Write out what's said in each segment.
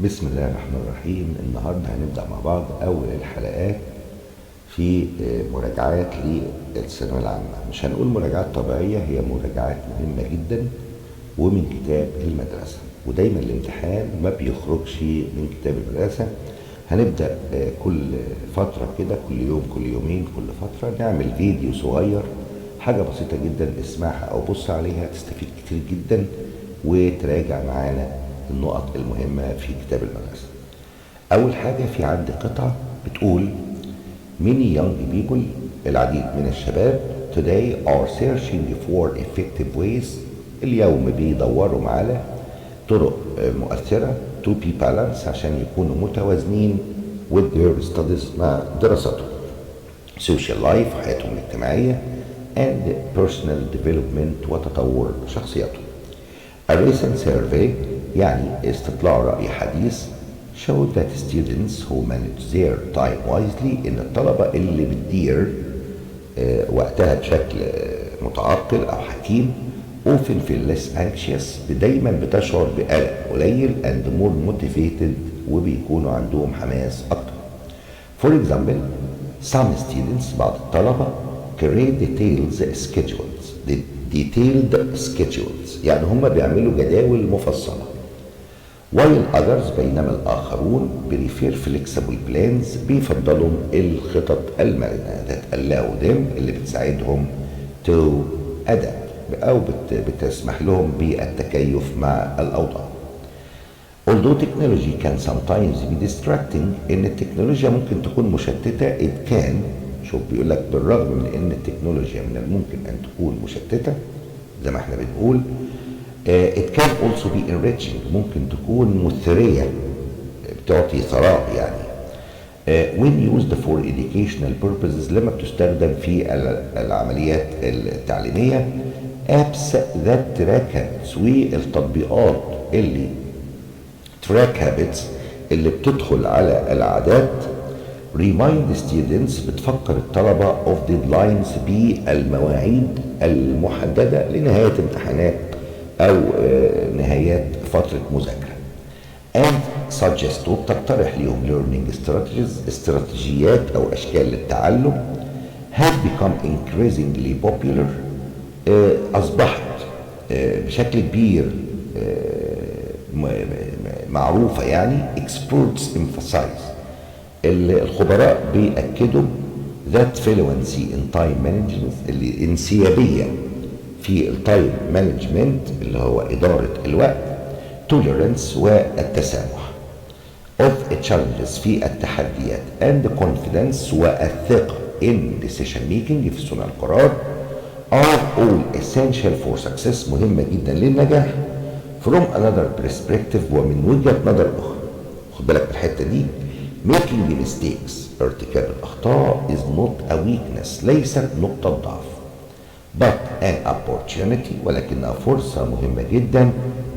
بسم الله الرحمن الرحيم. النهارده هنبدأ مع بعض أول الحلقات في مراجعات للثانوية العامة. مش هنقول مراجعات طبيعية، هي مراجعات مهمة جدا ومن كتاب المدرسة، ودايما الامتحان ما بيخرجش من كتاب المدرسة. هنبدأ كل فترة كده، كل يوم كل يومين كل فترة نعمل فيديو صغير، حاجة بسيطة جدا اسمعها أو بص عليها تستفيد كتير جدا وتراجع معانا النقط المهمة في كتاب المدرسة. أول حاجة في عندي قطعة بتقول many young people، العديد من الشباب، today are searching for effective ways، اليوم بيدوروا على طرق مؤثرة، to be balanced عشان يكونوا متوازنين، with their studies مع دراستهم، social life حياتهم الاجتماعية، and personal development وتطور شخصيتهم. A recent survey يعني استطلاع رأي حديث showed that students who manage their time wisely، إن الطلبة اللي بتدير وقتها بشكل متعقل أو حكيم، often feel less anxious، دايما بتشعر بقلق قليل، and more motivated وبيكونوا عندهم حماس أكتر. For example، some students بعض الطلبة create detailed schedules يعني هم بيعملوا جداول مفصلة، while others بينما الآخرون prefer flexible plans بيفضلوا الخطط المرنة that allow them اللي بتساعدهم to adapt أو بتسمح لهم بالتكيف مع الأوضاع. Although technology can sometimes be distracting، إن التكنولوجيا ممكن تكون مشتتة، it can، شوف بيقول لك بالرغم من إن التكنولوجيا من الممكن أن تكون مشتتة زي ما احنا بنقول، it can also be enriching ممكن تكون مثرية، بتعطي ثراء يعني، when used for educational purposes لما بتستخدم في العمليات التعليمية. apps that track habits والتطبيقات اللي track habits اللي بتدخل على العادات، remind students بتفكر الطلبة of deadlines بالمواعيد المحددة لنهاية امتحانات أو نهايات فترة مذاكرة، and suggest وبتقترح ليهم learning strategies استراتيجيات أو أشكال للتعلم، have become increasingly popular أصبحت بشكل كبير معروفة يعني. experts emphasize الخبراء بيأكدوا that fluency in time management الانسيابية في ال time management اللي هو إدارة الوقت، tolerance والتسامح، of challenges في التحديات، and confidence والثقة، in decision making في صنع القرار، are all essential for success مهمة جدا للنجاح. from another perspective ومن وجهة نظر أخرى، خد بالك من الحتة دي، making mistakes ارتكاب الأخطاء is not a weakness ليست نقطة ضعف، but an opportunity ولكنها فرصة مهمة جدا،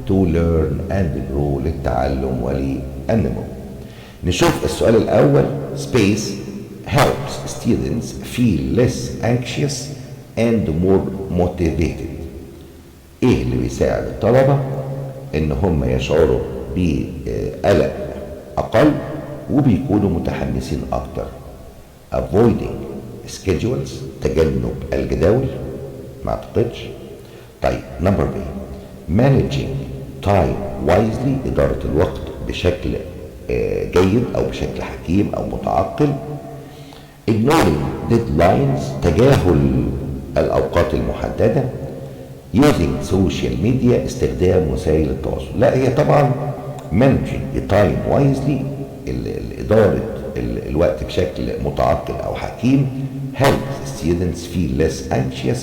to learn and grow للتعلم وللنمو. نشوف السؤال الأول: space helps students feel less anxious and more motivated. ايه اللي بيساعد الطلبة ان هم يشعروا بقلق اقل وبيكونوا متحمسين اكتر؟ avoiding schedules تجنب الجداول؟ ما اعتقدش. طيب، number B، managing time wisely إدارة الوقت بشكل جيد أو بشكل حكيم أو متعقل، ignoring deadlines تجاهل الأوقات المحددة، using social media استخدام وسائل التواصل. لا، هي طبعا managing time wisely إدارة الوقت بشكل متعقل أو حكيم helps students feel less anxious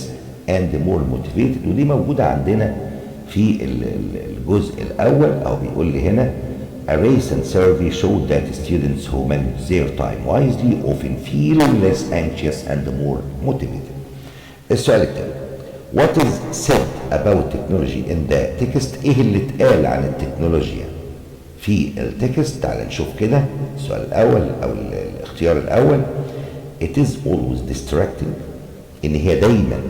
and more motivated، ودي موجودة عندنا في الجزء الأول، أو بيقول لي هنا A recent survey showed that students who manage their time wisely often feel less anxious and more motivated. السؤال الثاني: What is said about technology in the text؟ ايه اللي اتقال عن التكنولوجيا في ال text؟ تعال نشوف كده السؤال الاول او الاختيار الاول: It is always distracting ان هي دايما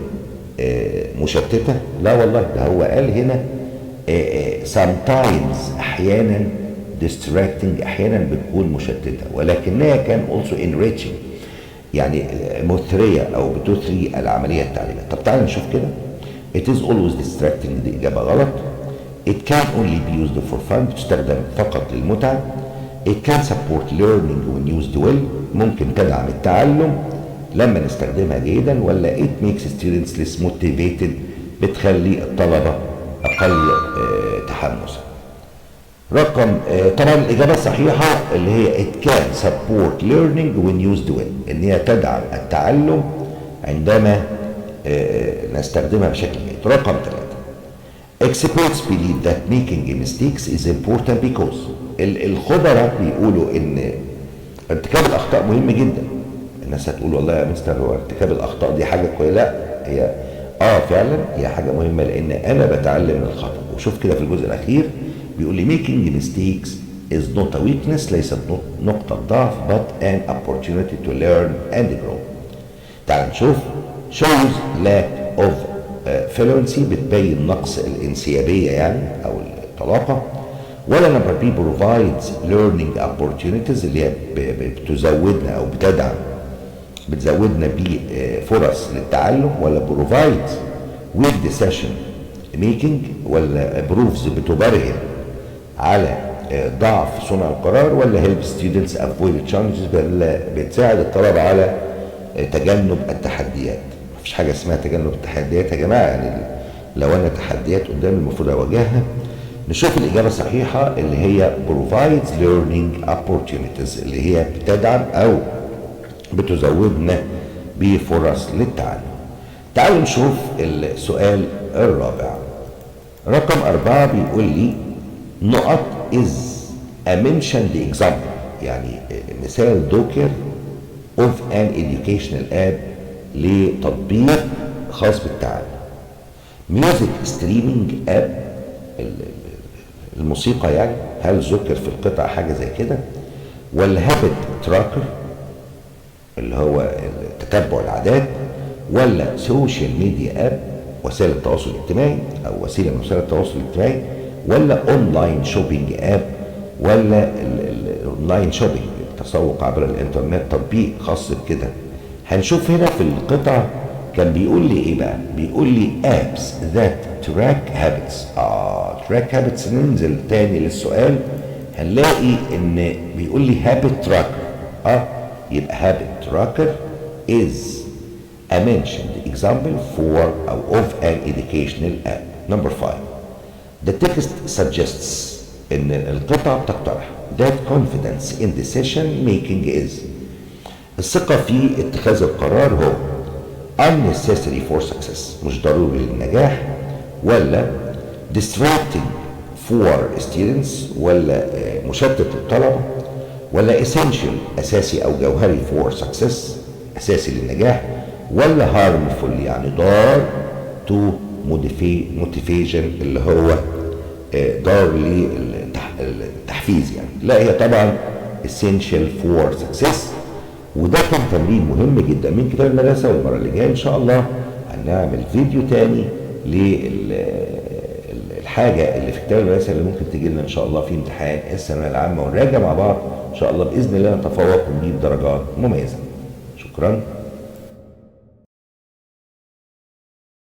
مشتتة. لا والله، ده هو قال هنا sometimes احيانا distracting، احيانا بتكون مشتته، ولكنها can also enriching، يعني مثريه او بتثري العملية التعليميه. طب تعالى نشوف كده. It is always distracting، دي اجابه غلط. It can only be used for fun، بتستخدم فقط للمتعه. It can support learning when used well، ممكن تدعم التعلم لما نستخدمها جيدا. ولا it makes students less motivated، بتخلي الطلبة أقل تحمسا. رقم طبعا الإجابة الصحيحة اللي هي it can support learning when used well، إن هي تدعم التعلم عندما نستخدمها بشكل جيد. رقم 3، experts believe that making mistakes is important because، الخبراء بيقولوا ان ارتكاب الاخطاء مهم جدا. الناس هتقول والله يا مستر هو ارتكاب الاخطاء دي حاجة كويسه؟ لا، هي فعلا هي حاجة مهمه، لان انا بتعلم من الخطا. وشوف كده في الجزء الاخير بيقول لي making mistakes is not a weakness، ليست نقطة ضعف، but an opportunity to learn and grow. تعال نشوف shows lack of fluency، بتبين نقص الانسيابية يعني أو الطلاقة. ولا number B provides learning opportunities، اللي هي بتزودنا أو بتدعم، بتزودنا بفرص للتعلم. ولا provides weak decision making، ولا proves بتبرهن على ضعف صنع القرار، ولا help students avoid challenges، ولا بتساعد الطلبة على تجنب التحديات. مفيش حاجة اسمها تجنب التحديات يا جماعة، يعني لو أنا تحديات قدامي المفروض أواجهها. نشوف الإجابة الصحيحة اللي هي provides learning opportunities، اللي هي بتدعم أو بتزودنا بفرص للتعلم. تعالوا نشوف السؤال الرابع. رقم 4 بيقول لي نقط is a mentioned example، يعني مثال ذكر، of an educational app، لتطبيق خاص بالتعلم. music streaming app، الموسيقى يعني، هل ذكر في القطعة حاجة زي كده؟ ولا habit tracker اللي هو تتبع العادات، ولا social media app وسائل التواصل الاجتماعي او وسيلة من وسائل التواصل الاجتماعي، ولا online shopping app، ولا ال online shopping التسوق عبر الانترنت، تطبيق خاص بكده. هنشوف هنا في القطع كان بيقول لي ايه بقى؟ بيقول لي apps that track habits. Track habits. ننزل تاني للسؤال هنلاقي ان بيقول لي habit tracker. يبقى habit tracker is a mentioned example for أو of an educational app. Number 5، the text suggests، ان القطعة بتقترح، that confidence in decision making is، الثقة في اتخاذ القرار هو unnecessary for success، مش ضروري للنجاح، ولا distracting for students، ولا مشتت للطلبة، ولا essential أساسي أو جوهري for success، أساسي للنجاح، ولا harmful يعني ضار to motivation اللي هو ضار للتحفيز يعني. لا، هي طبعا essential for success. وده كان تمرين مهم جدا من كتاب المدرسة، والمرة اللي جاية إن شاء الله هنعمل فيديو تاني للحاجة اللي في كتاب المدرسة اللي ممكن تجي لنا إن شاء الله في امتحان الثانوية العامة، ونراجع مع بعض إن شاء الله، بإذن الله نتفوق ونجيب درجات مميزة. شكرا.